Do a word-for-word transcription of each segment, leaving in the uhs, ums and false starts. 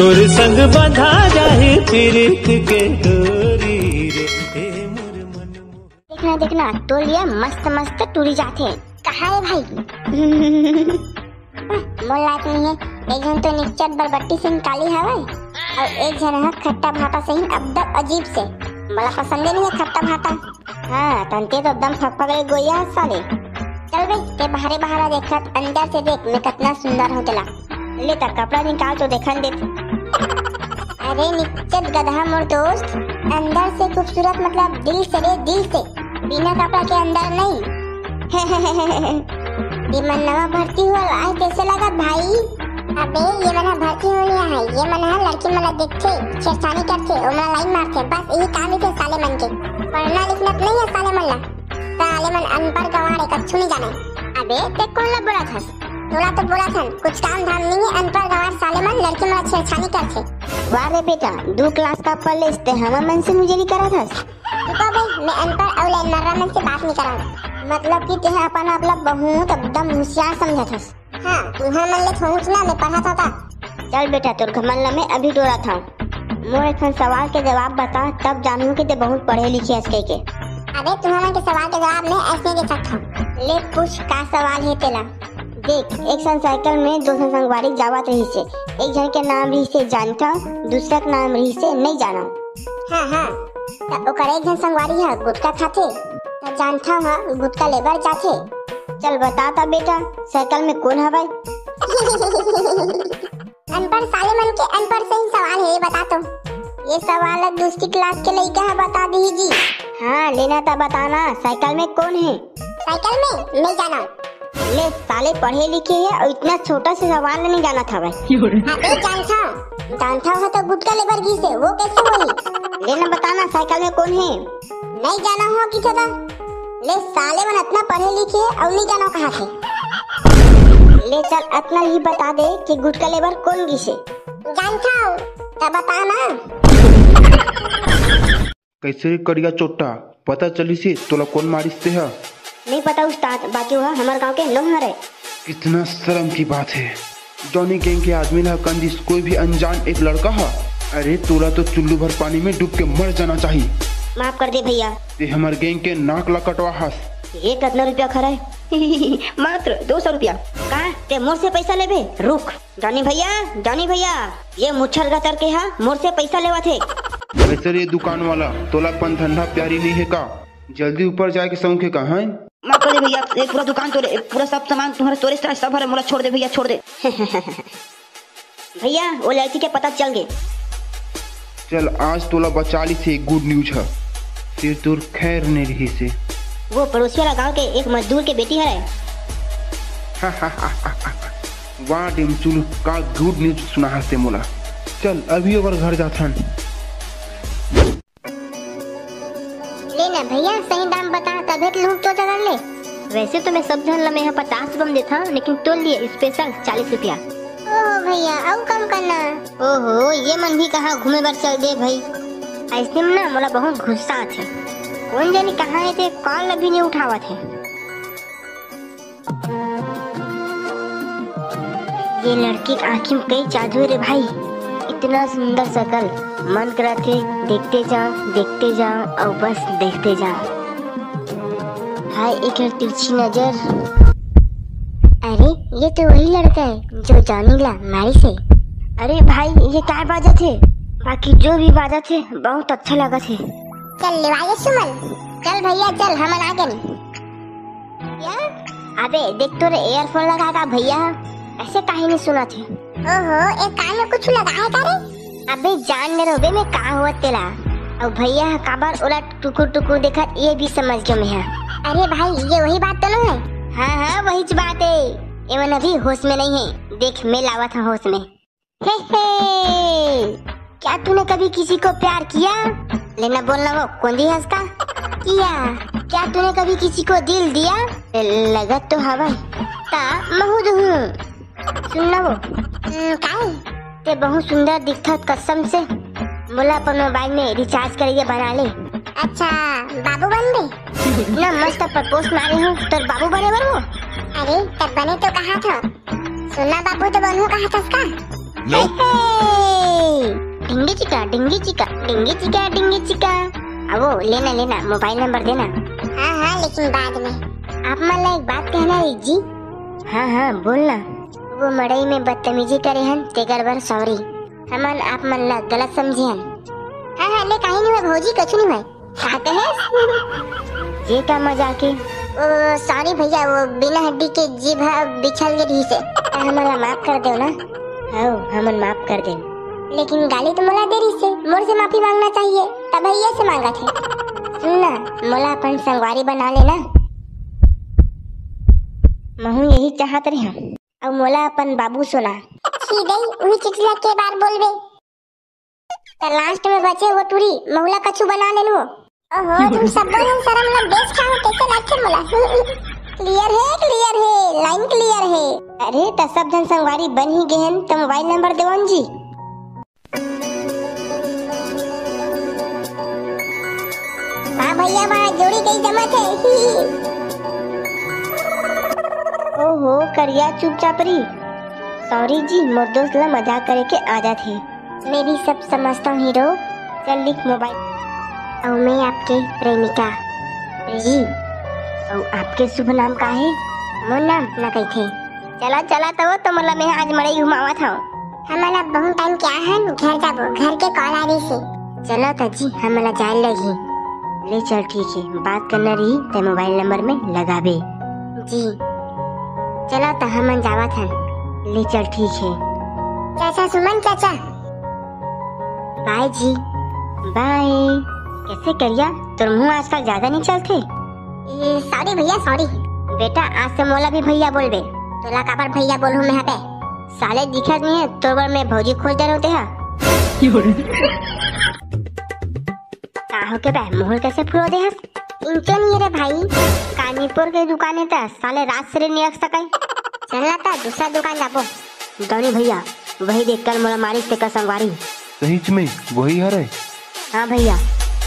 तोर संग बंधा जाही प्रीत के डोरी रे, ए मोर मन मोहन। देखना, देखना, तोर लिए मस्त मस्त टूरी जाथे। कहाँ रे भाई? मोर लायक नहीं है। एक झन तो निच्चट बरबट्टी से काली हवय, अउ एक झन ह खट्टा भाटा से ही एकदम अजीब से। मोला पसंदे नहीं है खट्टा भाटा। हाँ, तंते तो एकदम फकफक ले गोइया हस साले। चल बे, ते बाहरे बाहर देखत, अंदर से देख, मैं कितना सुंदर हूँ तेला। ले त कपड़ा निकाल तो देखन देत। अरे निच्चट गधा मोर दोस्त, अंदर से खूबसूरत मतलब दिल से रे, दिल से, बिना कपड़ा के अंदर नहीं। ये मन नवा भर्ती हुआ आज कैसे लगत भाई? अबे ये मन ह भर्ती होनी है, ये मन ह लड़की मन ला देखथे, छेड़छानी करथे, ओमन ला लाइन मारथे, बस यही काम ही थे साले मन के। पढ़ना लिखना तो नहीं है साले मन ला। साले मन अनपढ़ गंवार है, कछु नहीं जाने। अबे ते कौन ला बोला था? तोला तो बोला था, कुछ काम धाम नहीं है, अनपढ़ गंवार साले मन लड़की मन ला छेड़छानी करथे। वाह रे बेटा, दो क्लास का पढ़ लेस ते हमर मन से मुझे नहीं करा था। रुको बे, मैं अनपढ़ अउ लाइन मारवा मन से बात नहीं करा। मतलब कि तेह अपन आप ला बहुत एकदम होशियार समझत हस। हाँ, तुम्हर मन ले थोड़ुच ना मैं पढ़ा था का? चल बेटा, तोर घमंड ला मैं अभी डोरा था। मोर एक ठन सवाल के जवाब बता, तब जानहूँ कि ते बहुत पढ़े लिखे हस कह के। अबे तुम्हर मन के सवाल के जवाब मैं ऐसे दे सकता हूँ। ले पूछ, का सवाल है तेला? देख, एक सन साइकिल में दो सन संगवारी जावत रहिसे। एक झन के नाम रहिसे जानथव, दूसरा के नाम रहिसे नहीं जानव। हाँ, हाँ। त ओकर एक झन संगवारी ह गुटखा खाथे, त जानथव ह गुटखा लेबर जाथे। चल बता त बेटा, साइकिल में कौन हवय? अनपढ़ साले मन के अनपढ़ से ही सवाल है, ये बता तो। ये सवाल ह दूसरी क्लास के लइका ह बता दिही जी। हाँ, लेना त बताना, साइकिल में कौन है? साइकिल में? नहीं जाना। ले साले पढ़े लिखे है और इतना छोटा से सवाल नहीं जानत हवय। अबे जानथव, जानथव ह तो गुटखा लेबर गिस हे, वो कैसे होही? लेना बताना साइकिल में कौन है? नहीं जाना हो कि थोड़ा। ले साले मन इतना पढ़े लिखे है और नहीं जानो कहाँ थे। ले चल इतना ही बता दे कि गुटखा लेबर कौन गिस हे? जानथव, त बताना। कैसे रे करिया चोट्टा, पता चलिस हे तोला कोन मारिस तेहा? नहीं पता उस्ताद, बाकी वह हमर गांव के नोह हरे। कितना शर्म की बात है, जौनी गैंग के आदमी ला कंदिस कोई भी अनजान एक लड़का हा। अरे तोला तो चुल्लू भर पानी में डूब के मर जाना चाहिए। माफ कर दे भैया। ते हमर गैंग के नाक ला कटवा हस। ये कितना रुपया खरा है? मात्र दो सौ रुपया। का ते मोर से पैसा लेबे? रुक। जॉनी भैया, जॉनी भैया, ये मुच्छर गतर के हा मोर से पैसा लेवत हे। अरे सर, ये दुकान वाला, तोला अपन धंधा प्यारी नहीं है का? जल्दी ऊपर जाए के शौक है का, हैं? माफ कर दे भैया, ये पूरा दुकान तोरे, पूरा सब सामान तुम्हारा तोरे से सब हरे, मोला छोड़ दे भैया, छोड़ दे। भैया, वो लड़की के पता चल गए। चल, आज तोला बचा लिस हे गुड न्यूज ह, फिर तोर खैर नहीं रहिस हे। वो पड़ोसी वाला गांव के एक मजदूर के बेटी हरे। वाह डिमचुल, का गुड न्यूज सुना हस ते मोला। चल, अभी ओकर घर जाथन। ले ना भैया, सही दाम बता, तभे तो लूट तो जगह ले। वैसे तो मैं सब झन ला मैं यहाँ पचास रुपया में देता हूँ, लेकिन तोर लिए स्पेशल चालीस रुपया। ओहो भैया, अउ कम करना। ओहो, ये मन भी कहाँ घूमे बर चल दे भाई। ऐसने में ना मोला बहुत गुस्सा आथे। कौन जानी कहाँ हे ते, कॉल अभी नहीं उठावत हे। ये लड़की के आँखी में कई जादू हे रे भाई, इतना सुंदर शकल, मन करत हे देखते जाओ, देखते जाओ और बस देखते जाओ। हाय एक तिरछी नजर। अरे ये तो वही लड़का है जो जॉनी ला मारिस हे। अरे भाई ये का बाजत हे, बाकी जो भी बाजत हे बहुत अच्छा लगत हे। चल लेवाए सुमन, चल भैया चल, हमन आ गए। क्या? अबे देख तो रे, earphone लगा का भैया, ऐसे काहे नहीं सुना थे? ओहो, एक कान में कुछ लगा है का रे? अबे जान ले रहो बे मैं का हुआ तेला। और भैया काबर ओला टुकुर टुकुर देखत ये भी समझ गयो मैं। हाँ। अरे भाई, ये वही बात तो नहीं है? हाँ हाँ, वही बात है। एमन अभी होश में नहीं है, देख मैं लावा था होश में। हे हे, क्या तूने कभी किसी को प्यार किया? लेना बोलना वो कोंदी हंस का किया। क्या तूने कभी किसी को दिल दिया? लगत तो हवा। ता महूद हूँ। सुन ना वो। हम्म, काहे? ते बहुत सुंदर दिखत कसम से। मोला अपन मोबाइल में रिचार्ज करिए बना ले। अच्छा, बाबू बन गई? ना मस्त प्रपोज मारे हूँ, तोर बाबू बने बर वो। अरे, तब बने तो कहा था। सुना बाबू तो बनू कहा था उसका। डिंगी चिका, डिंगी चिका, डिंगी चिका, डिंगी चिका। अवो, लेना, लेना, मोबाइल नंबर देना। हाँ, हाँ, लेकिन बाद में। आप मन ला एक बात कहना रही जी। हाँ, हाँ, बोलना। वो मड़ई में बदतमीजी करे हन, तेकर बर सॉरी। हमन आप मन ला गलत समझे हन। हाँ, हाँ, ले, काहे नहीं होय भौजी, कछु नहीं होय। का कहे? ये का मजाक है? ओ, सॉरी भैया, वो बिना हड्डी के जीभ ह बिछल गे रहिस हे। त हमन ला माफ कर देव ना। हव, हमन माफ कर देन। लेकिन गाली तो मोला दे रहिस हे, मोर से माफी मांगना चाहिए, त भैया से मांगत हे। सुन ना, मोला अपन संगवारी बना लेना। महू यही चाहत रहे हूँ। अउ मोला अपन बाबू सोना। छी दई, उही चीज ला के बार बोलबे? त लास्ट में बचे वो टूरी, महू ला कछु बना लेन वो। ओहो, तुम सब जन शर्म ला बेस खाओ, कैसे लागथे मोला? क्लियर है, क्लियर है, लाइन क्लियर है। अरे, त सब जन संगवारी बन ही गए हन, त मोबाइल नंबर देवन जी। वाह भैया वाह, जोड़ी कई जमत है। ओहो, करिया चुपचाप रही। सॉरी जी, मोर दोस्त ला मजाक करे के आ जात हे। मैं भी सब समझता हूँ हीरो। चल लिख मोबाइल। और मैं आपके प्रेमिका। जी। और आपके शुभ नाम का है? मोर नाम ना कही थे। चला, चला, तब तो मोला मैं आज मड़ई घुमावत हव। हमन अब बहुत टाइम के आहन, घर जाबो, घर के कॉल आ रही से। चलो त जी, हमन ला जाए लगही। ले चल, ठीक है, बात करना रही ते मोबाइल नंबर में लगाबे। जी, चलो त हमन जावत हन। ले चल, ठीक है। चाचा सुमन चाचा। बाय जी। बाय। कैसे करिया, तोर मुंह आजकल ज्यादा नहीं चलथे। ए, सॉरी भैया, सॉरी। बेटा, आज से मोला भी भैया बोलबे। तोला काबर भैया बोलहूं मैं हबे? साले दिखत नहीं है, तोर बर मैं भौजी खोज दे रहूं तेहा। का हो के बे, मुंह कैसे फुलो दे हस? इंचो नहीं रे भाई, कानीपुर के दुकाने त साले रात से नहीं रख सके। चल ना त दूसरा दुकान जाबो। दौनी भैया, वही देख कल मोला मारिस तेकर संगवारी। सहीच में वही हरे? हाँ भैया,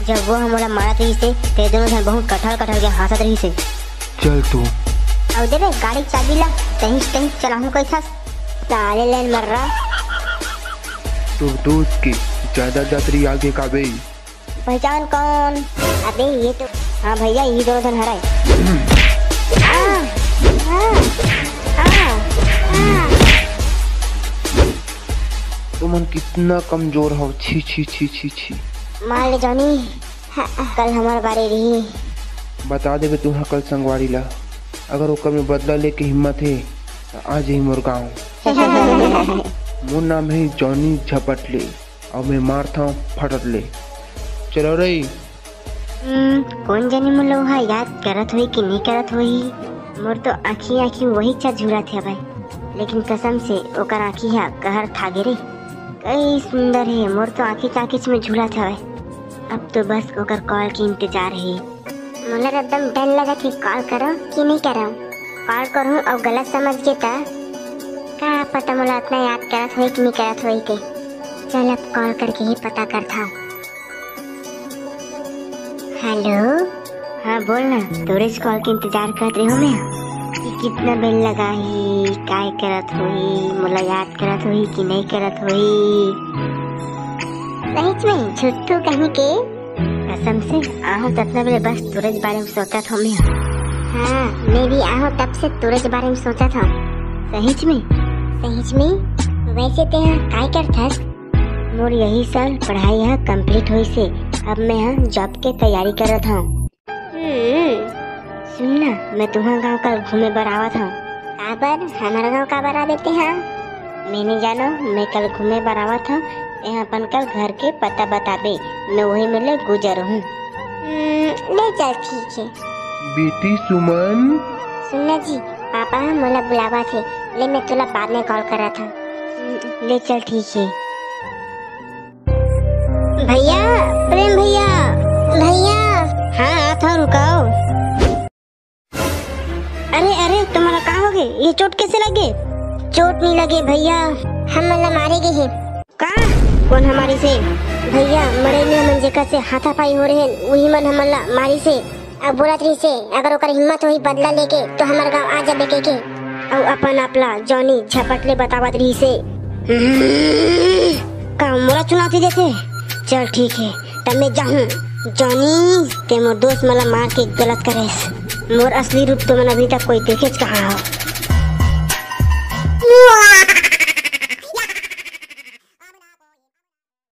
जब वो हमला मारत रहिस हे, ते दोनों झन बहुत कठल कठल के हाँसत रहिस हे। चल तू। अउ दे बे, गाड़ी के चाबी ला, तहीं तहीं चलाहूं कैसा। साले लेन मर रहा। तोर दोस्त के ज्यादा जातरी आगे का बे? पहचान कौन? अबे ये तो, हाँ भैया, ये दोनों झन हराए। आ, आ, आ, आ। तुमन कितना कमजोर हो, छी, छी, छी, छी, छी। मार ले जॉनी, हाँ, कल हमारे बारे रही। बता देबे तुहा कल संगवारी ला, अगर ओकर में बदला लेके हिम्मत हे, त आ जाही मोर गाँव। मोर नाम है जॉनी झपटले, अउ मैं मारथव फटटले। चलो रे। हम्म, कोन जनी मोला ओहा याद करत होही कि नहीं करत होही? मोर तो आँखी आँखी वही चा झूलत हवय, लेकिन कसम से ओकर आँखी हा कहर खा गे रे। कई सुंदर हे, मोर तो आँखी आँखी में झूलत हवय। अब तो बस ओकर कॉल के इंतजार हे। मोला तो एकदम डर लगत हे, कॉल करो कि नहीं करो। कॉल करहूँ अउ गलत समझ गे त का पता मोला अतना याद करत होही कि नहीं करत होही ते। चल अब कॉल करके ही पता करथव। हेलो। हाँ बोल ना, तोरेच कॉल के इंतजार करत रहे हूँ मैं कि कितना बेर लगाही, काय करत होही, मोला याद करत होही कि नहीं करत होही। सहीच में झूठू कहीं के। कसम से आहूँ ततना बेर बस तोरेच बारे में सोचत हूँ मैं। हाँ, मैं भी आहूँ तब से तोरेच बारे में सोचत हूँ। सहीच में? सहीच में? वैसे तेहा काय करथस? मोर यही साल पढ़ाई ह complete होइस हे, अब मैं ह job के तैयारी करत हव। हम्म। सुन ना, मैं तुंहर गांव कल घूमे बर आवत हव। काबर? हमर गांव काबर आबे तेहा? मैं नहीं जानो, मैं कल घूमे बर आवत हव, तेहा अपन कल घर के पता बताबे, मैं वही में ले गुजर हूँ। हम्म, ले चल, ठीक है। बेटी सुमन। सुन ना जी, पापा ह मोला बुलावत हे, ले मैं तोला बाद में कॉल करत हव। ले चल, ठीक हे। भैया, प्रेम भैया, भैया। हाँ, आत हव, रुकाओ। अरे, अरे, तुम्हारा का हो गए? ये चोट कैसे लगे? चोट नहीं लगे भैया, हमन ला मारे गे हे। का? कोन ह मारिस हे? भैया, मड़ई में हमन जेकर से हाथापाई हो रहे, उही मन हमन ला मारिस हे। अब बोलत रहिस हे, अगर ओकर हिम्मत होही बदला लेके, तो हमर गांव आ जाबे कहिके। अउ अपन आप ला जॉनी झपट ले बतावत रहिस हे। का मोला चुनौती देथे। चल ठीक हे, तब मैं जाहूँ। जॉनी, ते मोर दोस्त मन ला मार के गलत करेस। मोर असली रूप तो मन अभी तक कोई देखेच कहाँ हो।